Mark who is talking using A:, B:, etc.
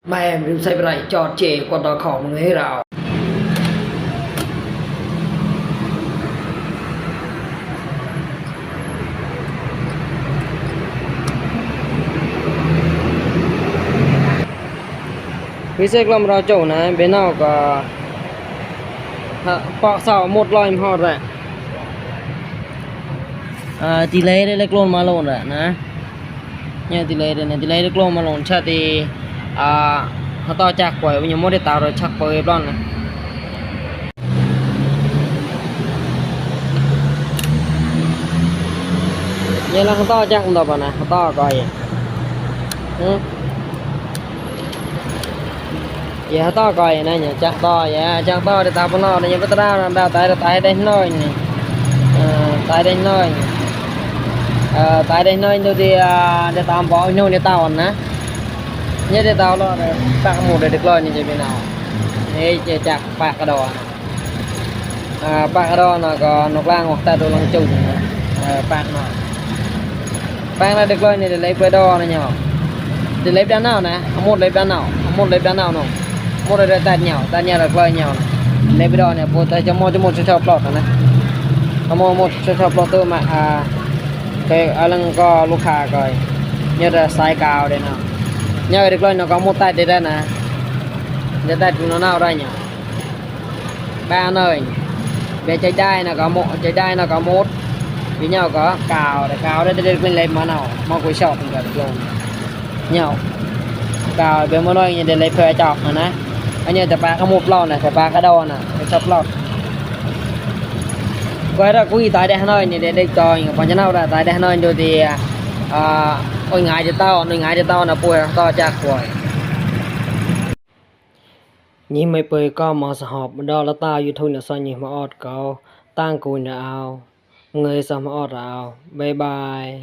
A: Mẹ mình xây lại cho chê con tao khổมึงให้เรา Vì sẽ làm ra chỗ này bên nào có bọ sao một loài họ rồi tỷ lệ đây là clone mà lộn rồi nè nha tỷ lệ đây này tỷ lệ là clone mà lộn chắc thì họ to chặt quậy bây giờ mới để tạo rồi chắc quậy luôn này vậy là họ to chắc không đâu bạn này họ to coi vậy họ to coi này nhỉ chắc to vậy chắc to để tạo nó này bây giờ đào tại đây nói này tại đây nói tại đây nói tôi thì để tạo bỏ nhau để tạo nè nhớ để tạo lo để bạc một để được lo như vậy bên nào thế chỉ chắc bạc cái đồ bạc cái đồ nó có nọc lang hoặc ta đồ lang chung bạc nó bạc là được lo này để lấy cái đồ này nhở để lấy đàn nào nè một lấy đàn nào nó một là tay nhau là coi nhau lấy cái đồ này bộ tay cho một cho plot này một cho plot tôi mà cái anh có lúc khác rồi như là sai cao đây nào nhớ được lên nó có một tay đây đây nè để tay nó nào đây nhỉ ba nơi về trái đai là có một trái đai nó có một với nhau có cào đây bên lên mà nào mà cuối sọt thì được luôn nhau cào bên mà nói để lấy phơi chọc này nè anh nhớ tập ba có một lon này tập ba cái đầu nè cái chọc lọt quay ra quý tại đây Hanoi này để coi còn cho nào là tại đây Hanoi rồi thì ôi ngại cho tao là bùi to chặt rồi nhưng mấy bơi có mà họp đó là tao YouTube là sao nhìn mà ọt có tăng cùi nào người sao mà ọt nào bye bye